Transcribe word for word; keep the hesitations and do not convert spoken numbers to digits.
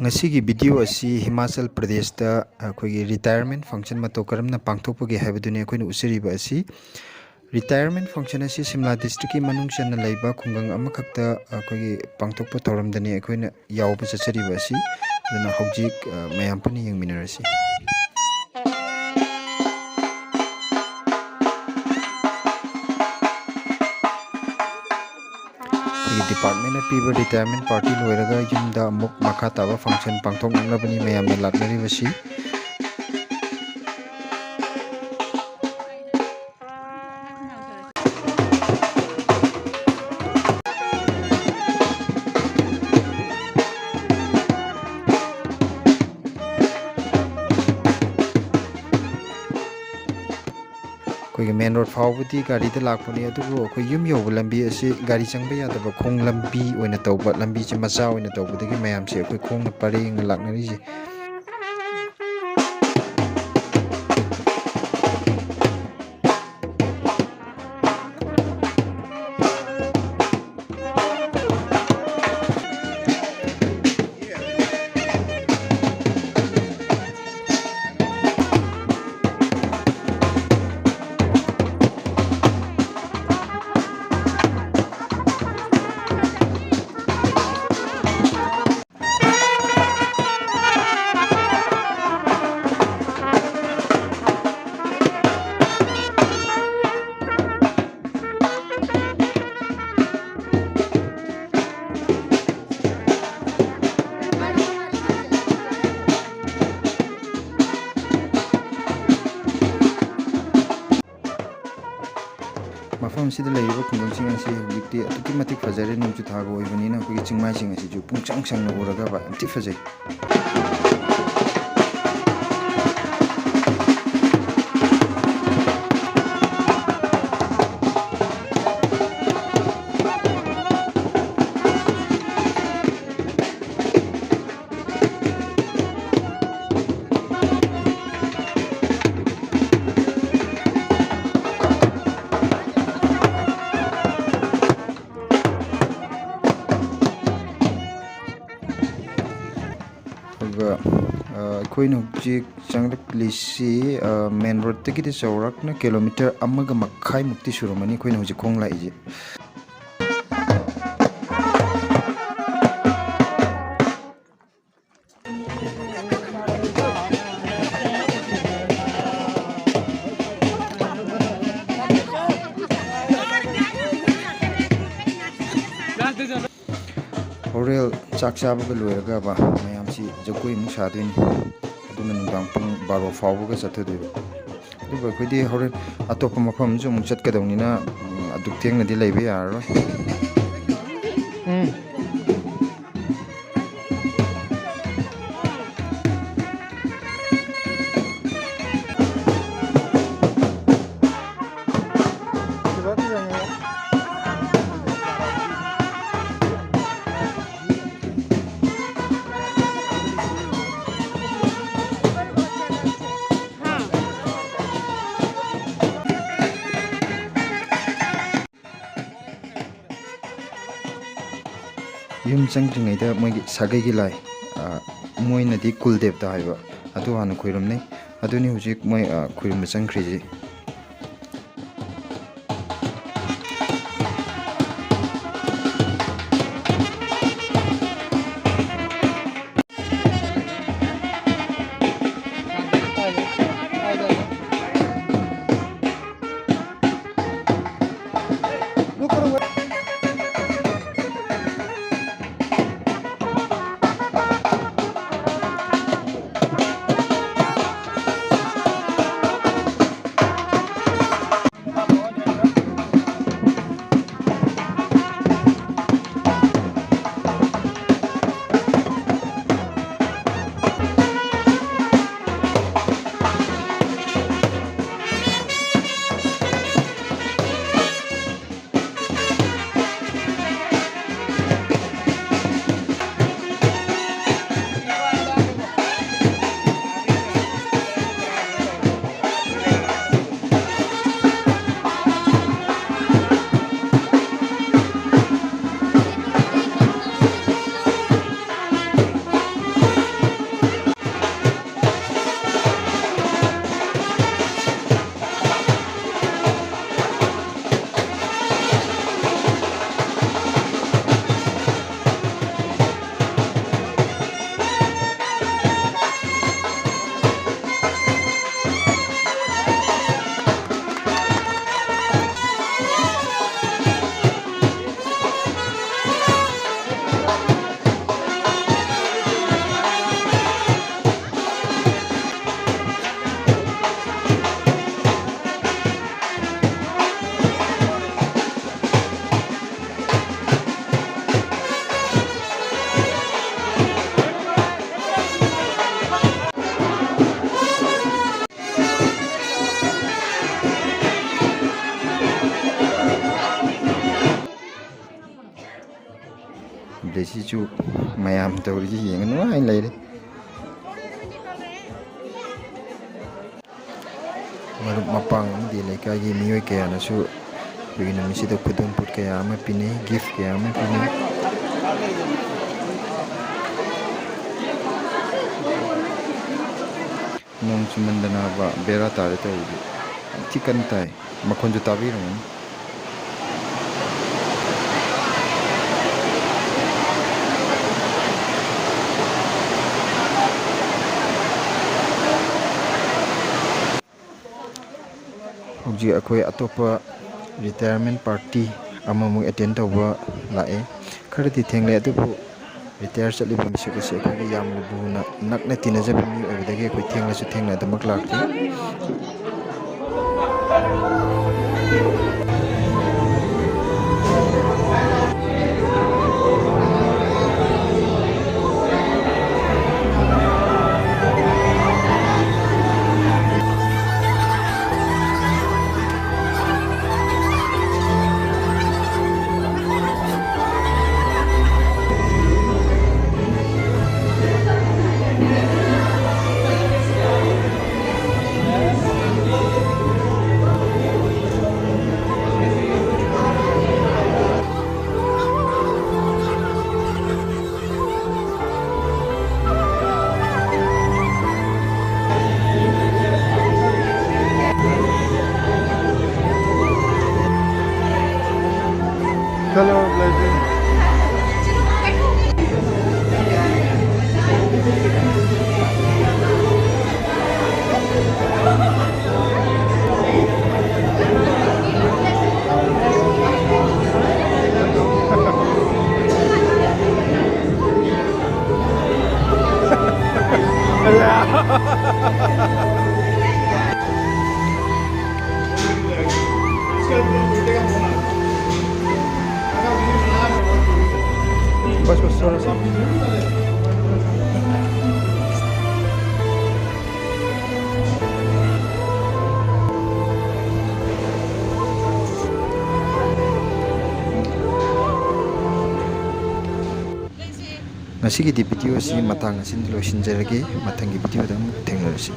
ꯉꯁꯤꯒꯤ ꯚꯤꯗꯤꯑꯣ ꯑꯁꯤ ꯍꯤꯃꯥꯆꯜ ꯄ꯭ꯔꯗꯦꯁꯇ ꯑꯩꯈꯣꯏꯒꯤ ꯔꯤꯇꯥꯌꯔꯃꯦꯟ ꯐꯪꯁꯟ ꯃꯇꯧ ꯀꯔꯝꯅ ꯄꯥꯡꯊꯣꯛꯄꯒꯦ ꯍꯥꯏꯕꯗꯨꯅꯤ ꯑꯩꯈꯣꯏꯅ ꯎꯠꯆꯔꯤꯕ ꯑꯁꯤ꯫ ꯔꯤꯇꯥꯌꯔꯃꯦꯟ ꯐꯪꯁꯟ ꯑꯁꯤ ꯁꯤꯝꯂꯥ ꯗꯤꯁꯇ꯭ꯔꯤꯛꯀꯤ ꯃꯅꯨꯡ ꯆꯟꯅ ꯂꯩꯕ ꯈꯨꯡꯒꯪ ꯑꯃꯈꯛꯇ ꯑꯩꯈꯣꯏꯒꯤ ꯄꯥꯡꯊꯣꯛꯄ ꯊꯧꯔꯝꯗꯅꯤ ꯑꯩꯈꯣꯏꯅ ꯌꯥꯎꯕ ꯆꯠꯆꯔꯤꯕ ꯑꯁꯤ꯫ ꯑꯗꯨꯅ ꯍꯧꯖꯤꯛ, ꯑ, ꯃꯌꯥꯝ ꯄꯨꯟꯅ ꯌꯦꯡꯃꯤꯟꯅꯔꯁꯤ꯫ ꯑꯩꯈꯣꯏꯒꯤ ꯗꯤꯄꯥꯔꯠꯃꯦꯟꯅ ꯄꯤꯕ ꯔꯤꯇꯥꯌꯔꯃꯦꯟ ꯄꯥꯔꯇꯤ ꯂꯣꯏꯔꯒ ꯌꯨꯝꯗ ꯑꯃꯨꯛ ꯃꯈꯥ ꯇꯥꯕ ꯐꯪꯁꯟ ꯄꯥꯡꯊꯣꯛꯅꯅꯕꯅꯤ ꯃꯌꯥꯝꯅ ꯂꯥꯛꯅꯔꯤꯕꯁꯤ꯫ ꯑꯩꯈꯣꯏꯒꯤ ꯃꯦꯟ ꯔꯣꯗ ꯐꯥꯎꯕꯗꯤ ꯒꯥꯔꯤꯗ ꯂꯥꯛꯄꯅꯤ, ꯑꯗꯨꯕꯨ ꯑꯩꯈꯣꯏ ꯌꯨꯝ ꯌꯧꯕ ꯂꯝꯕꯤ ꯑꯁꯤ ꯒꯥꯔꯤ ꯆꯪꯕ ꯌꯥꯗꯕ ꯈꯣꯡ ꯂꯝꯕꯤ ꯑꯣꯏꯅ ꯇꯧꯕ, ꯂꯝꯕꯤꯁꯦ ꯃꯆꯥ ꯑꯣꯏꯅ ꯇꯧꯕꯗꯒꯤ ꯃꯌꯥꯝꯁꯦ ꯑꯩꯈꯣꯏ ꯈꯣꯡꯅ ꯄꯔꯦꯡꯅ ꯂꯥꯛꯅꯔꯤꯁꯦ꯫ ꯃꯐꯝ ꯑꯁꯤꯗ ꯂꯩꯔꯤꯕ ꯈꯨꯡꯒꯪꯁꯤꯡ ꯑꯁꯤ ꯍꯧꯖꯤꯛꯇꯤ ꯑꯗꯨꯛꯀꯤ ꯃꯇꯤꯛ ꯐꯖꯔꯦ꯫ ꯅꯣꯡꯖꯨ ꯊꯥꯒ ꯑꯣꯏꯕꯅꯤꯅ ꯑꯩꯈꯣꯏꯒꯤ ꯆꯤꯡꯃꯥꯏꯁꯤꯡ ꯑꯁꯤꯁꯨ ꯄꯨꯡꯁꯪ ꯁꯪꯅ ꯎꯔꯒ ꯌꯥꯝ ꯊꯤ ꯐꯖꯩ꯫ ꯑꯗꯨꯒ ꯑ, ꯑꯩꯈꯣꯏꯅ ꯍꯧꯖꯤꯛ ꯆꯪꯂꯛꯂꯤꯁꯤ, ꯑ, ꯃꯦꯟ ꯔꯣꯗꯇꯒꯤꯗꯤ ꯆꯥꯎꯔꯥꯛꯅ ꯀꯤꯂꯣꯃꯤꯇꯔ ꯑꯃꯒ ꯃꯈꯥꯏꯃꯨꯛꯇꯤ ꯁꯨꯔꯝꯃꯅꯤ ꯑꯩꯈꯣꯏꯅ ꯍꯧꯖꯤꯛ ꯈꯣꯡ ꯂꯥꯛꯏꯁꯦ꯫ ꯍꯣꯔꯦꯟ ꯆꯥꯛ ꯆꯥꯕꯒ ꯂꯣꯏꯔꯒꯕ ꯃꯌꯥꯝꯁꯤ ꯖꯒꯣꯏ ꯑꯃꯨꯛ ꯁꯥꯗꯣꯏꯅꯤ꯫ ꯑꯗꯨꯅ ꯅꯨꯡꯗꯥꯡ ꯄꯨꯡ ꯕꯥꯔꯣ ꯐꯥꯎꯕꯒ ꯆꯠꯊꯗꯣꯏꯕ꯫ ꯑꯗꯨꯕꯨ ꯑꯩꯈꯣꯏꯗꯤ ꯍꯣꯔꯦꯟ ꯑꯇꯣꯞꯄ ꯃꯐꯝ ꯑꯃꯁꯨ ꯑꯃꯨꯛ ꯆꯠꯀꯗꯧꯅꯤꯅ, ꯎꯝ, ꯑꯗꯨꯛ ꯊꯦꯡꯅꯗꯤ ꯂꯩꯕ ꯌꯥꯔꯔꯣꯏ꯫ ꯎꯝ꯫ ꯌꯨꯝ ꯆꯪꯗ꯭ꯔꯤꯉꯩꯗ ꯃꯣꯏꯒꯤ ꯁꯥꯒꯩꯒꯤ ꯂꯥꯏ, ꯑ, ꯃꯣꯏꯅꯗꯤ ꯀꯨꯜꯗꯦꯕꯇ ꯍꯥꯏꯕ, ꯑꯗꯨ ꯍꯥꯟꯅ ꯈꯣꯏꯔꯝꯅꯩ꯫ ꯑꯗꯨꯅꯤ ꯍꯧꯖꯤꯛ ꯃꯣꯏ, ꯑ, ꯈꯣꯏꯔꯝꯕ ꯆꯪꯈ꯭ꯔꯤꯁꯤ꯫ ꯇꯨ, ꯃꯌꯥꯝ ꯇꯧꯔꯤꯁꯤ ꯌꯦꯡꯉ ꯅꯨꯡꯉꯥꯏ ꯂꯩꯔꯦ꯫ ꯃꯔꯨꯞ ꯃꯄꯥꯡ ꯑꯃꯗꯤ ꯂꯩꯀꯥꯏꯒꯤ ꯃꯤꯑꯣꯏ ꯀꯌꯥꯅꯁꯨ ꯑꯩꯈꯣꯏꯒꯤ ꯅꯨꯃꯤꯠꯁꯤꯗ ꯈꯨꯗꯣꯜ ꯄꯣꯠ ꯀꯌꯥ ꯑꯃ ꯄꯤꯅꯩ, ꯒꯤꯐ ꯀꯌꯥ ꯑꯃ ꯄꯤꯅꯩ꯫ ꯅꯣꯡ ꯆꯨꯃꯟꯗꯅꯕ ꯕꯦꯔꯥ ꯇꯥꯔꯦ ꯇꯧꯔꯤꯁꯦ꯫ ꯌꯥꯝ ꯊꯤ ꯀꯟꯅ ꯇꯥꯏ꯫ ꯃꯈꯣꯟꯁꯨ ꯇꯥꯕꯤꯔꯝꯒꯅꯤ꯫ ꯍꯧꯖꯤꯛ ꯑꯩꯈꯣꯏ ꯑꯇꯣꯞꯄ ꯔꯤꯇꯥꯌꯔꯃꯦꯟ ꯄꯥꯔꯇꯤ ꯑꯃꯃꯨꯛ ꯑꯦꯇꯦꯟ ꯇꯧꯕ ꯂꯥꯛꯑꯦ꯫ ꯈꯔꯗꯤ ꯊꯦꯡꯂꯦ, ꯑꯗꯨꯕꯨ ꯔꯤꯇꯥꯌꯔ ꯆꯠꯂꯤꯕ ꯃꯤꯁꯛ ꯑꯁꯤ ꯑꯩꯈꯣꯏꯒꯤ ꯌꯥꯝꯅ ꯂꯨꯅ ꯅꯛꯅ ꯇꯤꯟꯅꯖꯕ ꯃꯤ ꯑꯣꯏꯕꯗꯒꯤ ꯑꯩꯈꯣꯏ ꯊꯦꯡꯂꯁꯨ ꯊꯦꯡꯅꯗꯃꯛ ꯂꯥꯛꯈꯤ꯫ Hello, Blessing. बस, बस, थोड़ा सा। ꯉꯁꯤꯒꯤꯗꯤ video ꯑꯁꯤ ꯃꯇꯥꯡ ꯑꯁꯤꯗ ꯂꯣꯏꯁꯤꯟꯖꯔꯒꯦ꯫ ꯃꯊꯪꯒꯤ video ꯗ ꯑꯃꯨꯛ ꯊꯦꯡꯅꯔꯁꯤ꯫